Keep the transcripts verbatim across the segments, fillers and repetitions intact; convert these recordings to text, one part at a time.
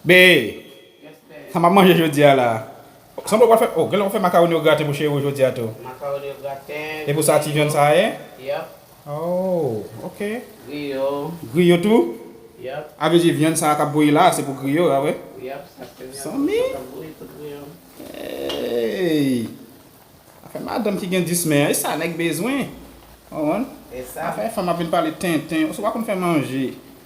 Be, sa m ap manje jodi a la. Sanble w pral fè, oh, genlè w fè macaroni au gratin pou cheri w jodi a tou. Macaroni au gratin. E pou sa ti vyann sa a ye? Yep. Oh, ok. Griyo. Griyo tou? Yep. A vle di vyann sa a k ap bouyi la, se pou griyo a, wi? Yep, sa se vyann sa k ap bouyi pou griyo. Hey! Afè madanm ki gen dis men an, e sa nèg bezwen. Konprann? E sa. Afè fanm ap vin pale tenten. Ou pa konn fè manje.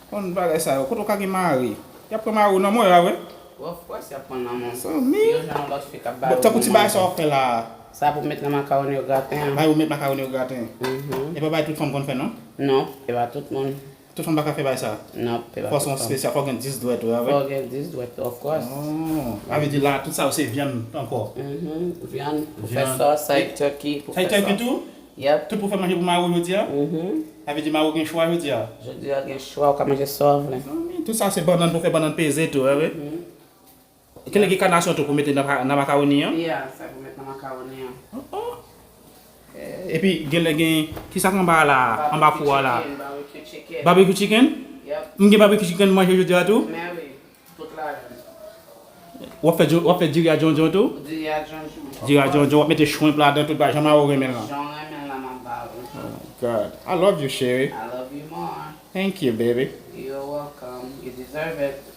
Konn bagay sa yo. Kote w ka gen mari? Y ap pran mari w nan men w, a vre? Of course, y ap pran nan men w. Zanmi. Si yo jwenn yon lòt fi k ap ba yo. Tankou ti bagay sa w ap fè la a. Sa pou met nan macaroni au gratin an. Bay ou met macaroni au gratin. Mhm. E pa bay tout fanm konn fè, non? Non, e pa tout moun. Tout fanm pa ka fè bagay sa. Non, e pa tout fanm. Fò se yon espesyal, fò gen dis dwèt, wi, a vre? Fò gen dis dwèt, of course. Oh, sa vle di la, tout sa yo se vyann ankò. Mhm, vyann, pou fè sòs, sa e turkey, pou fè sòs. Sa e turkey tou? Yep. Tout pou fè manje pou mari w jodi a? Mhm. Sa vle di mari w gen chwa jodi a? Jodi a gen chwa, ou ka manje sa w vle. Zanmi, tout sa se bannann pou fè bannann peze tou, wi, wi. Mhm. Genlè gen kanasyon tou pou mete nan pa-, nan makawoni an? Yeah, sa pou met nan makawoni an. Oh, oh. Eh, epi genlè gen, kisa k anba a la, anba fou a la? Barbecue chicken, barbecue chicken. Barbecue chicken? Yep. M gen barbecue chicken manje jodi a tou? Men wi, tout ladan. W ap fè djo-, w ap fè diri a djondjon tou? Diri a djondjon. Diri a djondjon, w ap mete shrimp ladan, tout bagay, jan mari w renmen l lan. Jan w renmen l lan, m ap ba ou. Oh my God. I love you, chérie. I love you more. Thank you, baby. You're welcome. You deserve it.